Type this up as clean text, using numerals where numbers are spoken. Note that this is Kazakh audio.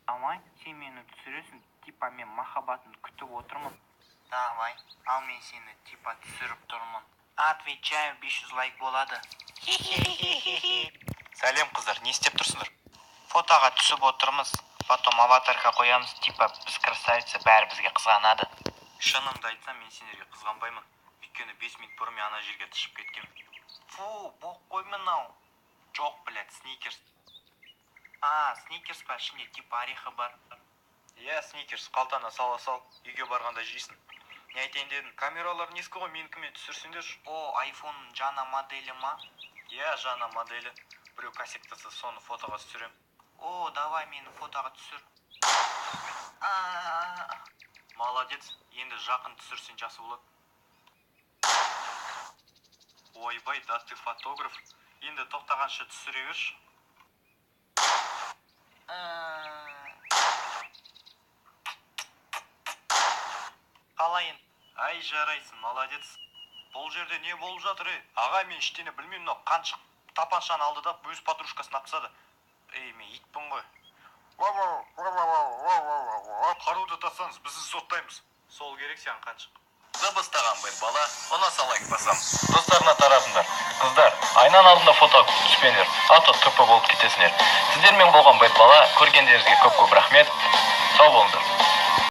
Давай, сен мені түсіресің, типа мен махаббатын күтіп отырмын. Давай, ал мен сені типа түсіріп тұрмын. Отвечаю, 500 лайк болады. Сәлем, қыздар, не істеп тұрсыңдар? Фотоға түсіп отырмыз, потом аватарка қоямыз, типа біз красавица, бәрі бізге қызғанады. Шынымды айтсам, мен сендерге қызғанбаймын, өйткені 5 минут бұрын мен ана жерге тышып кеткем. Фу, боқ қой мынау. Жоқ, блядь, Сникерс. А, Сникерс па? Ішінде типа орехи бар. Иә, Сникерс, қалтаңа сала сал, үйге барғанда жейсің. Не айтайын дедім, камераларың ескі ғой, менікімен түсірсеңдерші. О, айфонның жаңа моделі ма? Иә, жаңа моделі. Біреу косяктаса, соны фотоға түсірем. О, давай, мені фотоға түсір. А. Молодец, енді жақын түсірсең, жақсы болады. Ойбай, да ты фотограф. Енді тоқтағанша түсіре берші. Қалай енді? Ай, жарайсың, молодец. Бұл жерде не болып жатыр, ей? Ағай, мен ештеңе білмеймін, мынау Қаншық тапаншаны алды да, өз подружкасын атып тастады. Ей, мен итпін ғой. Қаруды тастаңыз, бізді соттаймыз. Сол керек саған, Қаншық. Дыбыстаған бір бала ұнаса, лайк басамыз, достарына таратыңдар. Қыздар, айнаның алдында фото түспеңдер, а то тупо болып кетесіңдер. Сіздермен болған Бэт бала. Көргендеріңізге көп көп рахмет, сау болыңдар.